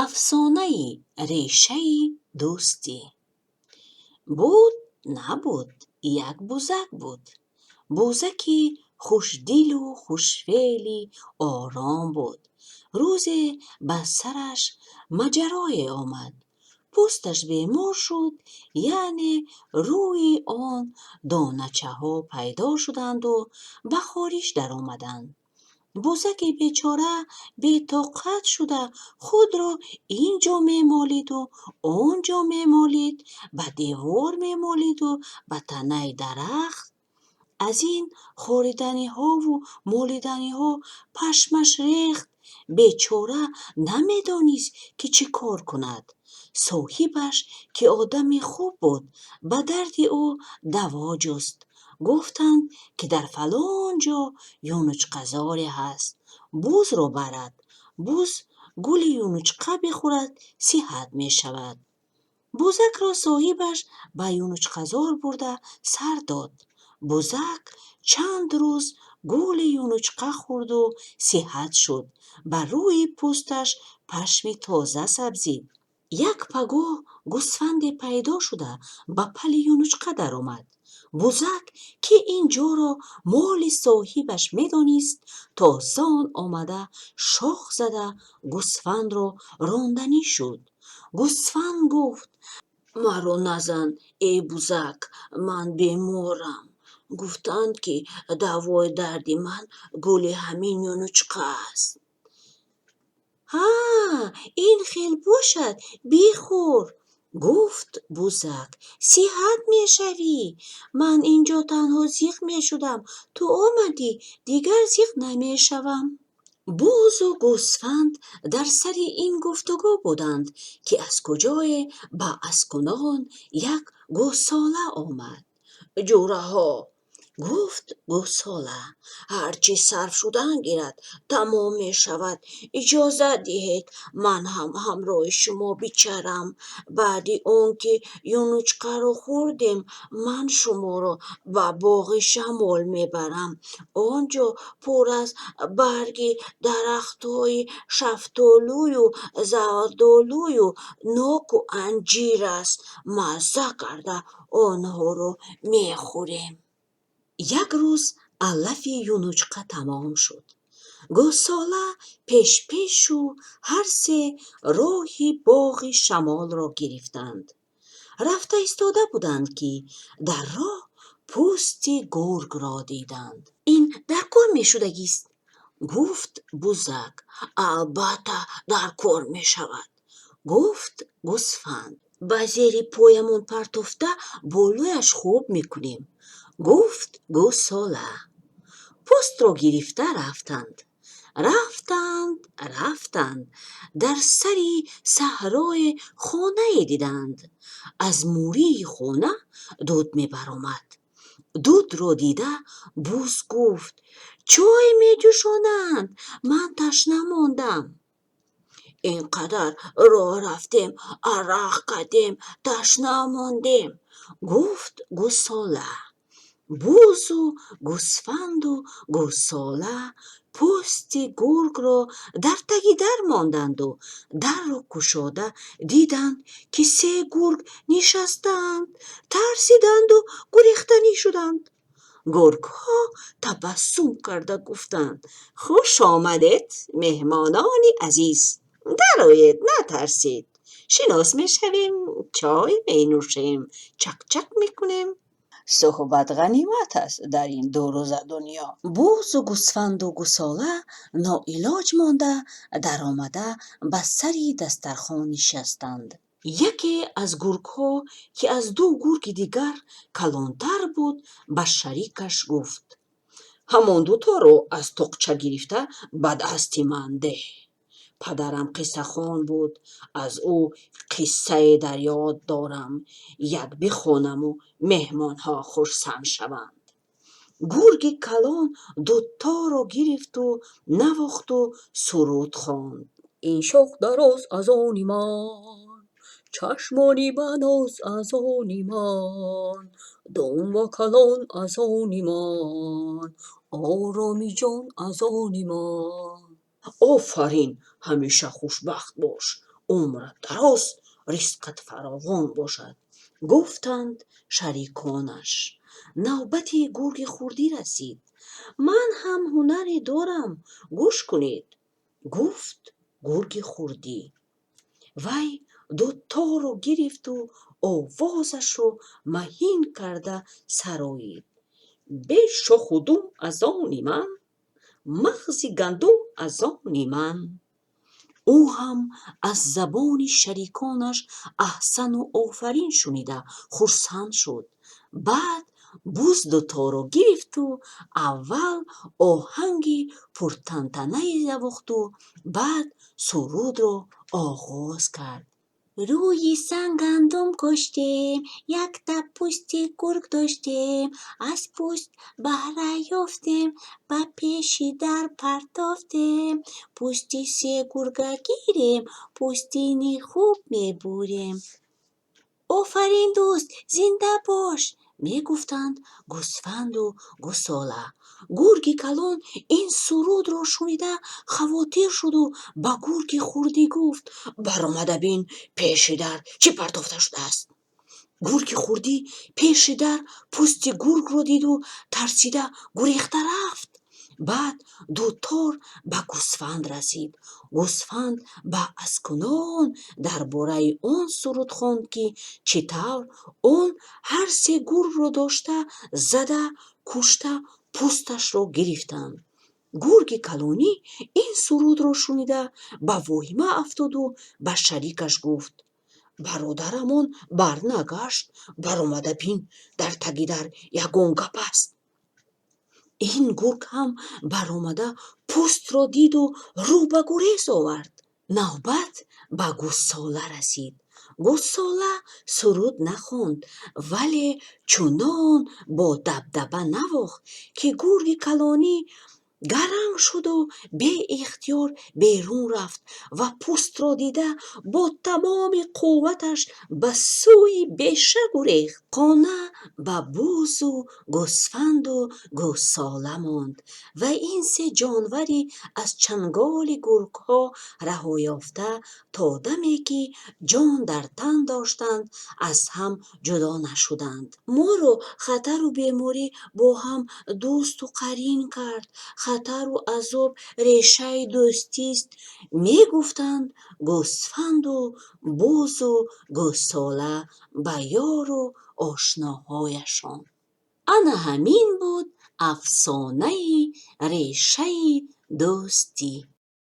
Афсонаи решаи дӯстӣ. Буд, набуд, як бузак буд. Бузаки хушдилу хушфеъли ором буд. Рӯзе ба сараш маҷарое омад. Пӯсташ бемор шуд, яъне рӯи он доначаҳо пайдо шуданду ба хориш даромаданд. Бузаки бечора бетоқат шуда, худро ин ҷо мемолиду он ҷо мемолид, ба девор мемолиду ба танаи дарахт. Аз ин хориданиҳову молиданиҳо пашмаш рехт. Бечора намедонист, ки чӣ кор кунад. Соҳибаш, ки одами хуб буд, ба дарди ӯ даво ҷуст. Гуфтанд, ки дар фалон ҷо юнучқазоре ҳаст. Бузро барад. Буз гули юнучқа бихӯрад, сиҳат мешавад. Бузакро соҳибаш ба юнучқазор бурда сар дод. Бузак чанд рӯз гули юнучқа хӯрду сиҳат шуд. Ба рӯи пӯсташ пашми тоза сабзид. Як пагоҳ гусфанде пайдо шуда, ба пали юнучқа даромад. Бузак, ки ин ҷоро моли соҳибаш медонист, тозон омада, шох зада, гусфандро ронданӣ шуд. Гусфанд гуфт: «Маро назан, эй бузак, ман беморам. Гуфтанд, ки давои дарди ман гули ҳамин юнучқа аст». «Ҳа, ин хел бошад, бихӯр, — гуфт бузак, — сиҳат мешавӣ. Ман инҷо танҳо зиқ мешудам, ту омадӣ, дигар зиқ намешавам». Бузу гӯсфанд дар сари ин гуфтугӯ буданд, ки аз куҷое ба аскунон як гӯсола омад. «Ҷӯраҳо, — гуфт гӯсола, — ҳар чӣ сарф шудан гирад, тамом мешавад. Иҷозат диҳед, ман ҳам ҳамроҳи шумо бичарам. Баъди он ки юнучқаро хӯрдем, ман шуморо ба боғи шамол мебарам. Он ҷо пур аз барги дарахтҳои шафтолую зардолую ноку анҷир аст. Мазза карда онҳоро мехӯрем». Як рӯз алафи юнучқа тамом шуд. Гӯсола пешпешу ҳар се роҳи боғи шамолро гирифтанд. Рафта истода буданд, ки дар роҳ пӯсти гургро диданд. «Ин дар кор мешудагист», — гуфт бузак. «Албатта, дар кор мешавад», — гуфт гӯсфанд. «Ба зери поямон партофта, болояш хоб мекунем», — гуфт гӯсола. Пӯстро гирифта рафтанд. Рафтанд, рафтанд, дар сари саҳрое хонае диданд. Аз мурии хона дуд мебаромад. Дудро дида, буз гуфт: «Чой меҷӯшонанд, ман ташна мондам». «Ин қадар роҳ рафтем, арақ кардем, ташна мондем», — гуфт гӯсола. Бузу гӯсфанду гӯсола пӯсти гургро дар таги дар монданду дарро кушода диданд, ки се гург нишастаанд. Тарсиданду гурехтанӣ шуданд. Гургҳо табассум карда гуфтанд: «Хуш омадед, меҳмонони азиз, дароед, натарсед, шинос мешавем, чой менӯшем, чакчак мекунем. Суҳбат ғанимат аст дар ин дурӯза дунё». Бузу гӯсфанду гӯсола ноилоҷ монда, даромада, ба сари дастархон нишастанд. Яке аз гургҳо, ки аз ду гурги дигар калонтар буд, ба шарикаш гуфт: «Ҳамон дуторо аз тоқча гирифта, ба дасти ман деҳ. Падарам қиссахон буд, аз ӯ қиссае дар ёд дорам, як бихонаму меҳмонҳо хурсанд шаванд». Гурги калон дуторо гирифту навохту суруд хонд: Ин шох дароз аз они ман, чашмони баноз аз они ман, думба калон аз они ман, ороми ҷон аз они ман. «Офарин, ҳамеша хушбахт бош, Умрат дароз, ризқат фаровон бошад, гуфтанд шариконаш. Навбати гурги хурдӣ расид. Ман ҳам ҳунаре дорам, гӯш кунед, гуфт гурги хурдӣ. Вай дуторо гирифту овозашро маҳин карда сароид: Бе шоху дум аз они ман, мағзи гандум аз они ман. Ӯ ҳам аз забони шариконаш аҳсану офарин шунида хурсанд шуд. Баъд буз дуторо гирифту аввал оҳанги пуртантанае навохту баъд сурудро оғоз кард: Рӯи санг гандум коштем, якта пӯсти гург доштем, аз пӯст баҳра ёфтем, ба пеши дар партофтем, пӯсти се гурга гирем, пӯстини хуб мебурем. Офарин, дӯст, зинда бош, мегуфтанд гӯсфанду гӯсола. Гурги калон ин сурудро шунида хавотир шуду ба гурги хурдӣ гуфт: Баромада бин, пеши дар чӣ партофта шудааст. Гурги хурдӣ пеши дар пӯсти гургро диду тарсида гурехта рафт. Баъд дутор ба гӯсфанд расид. Гӯсфанд баъзкунон дар бораи он суруд хонд, ки чӣ тавр он ҳар се гургро дошта, зада, кушта, пӯсташро гирифтанд. Гурги калонӣ ин сурудро шунида ба воҳима афтоду ба шарикаш гуфт: Бародарамон барнагашт, баромада бин, дар таги дар ягон гап аст. Ин гург ҳам баромада пӯстро диду рӯ ба гурез овард. Навбат ба гӯсола расид. Гӯсола суруд нахонд, вале чунон бо дабдаба навохт, ки гурги калонӣ гаранг шуду беихтиёр берун рафт ва пӯстро дида бо тамоми қувваташ ба сӯи беша гурехт. Хона ба бузу гӯсфанду гӯсола монд ва ин се ҷонвари аз чанголи гургҳо раҳо ёфта, то даме ки ҷон дар тан доштанд, аз ҳам ҷудо нашуданд. Моро хатару беморӣ бо ҳам дӯсту қарин кард. Хатару азоб решаи дӯстист, мегуфтанд гӯсфанду бузу гӯсола ба ёру ошноҳояшон. Ана ҳамин буд афсонаи решаи дӯстӣ.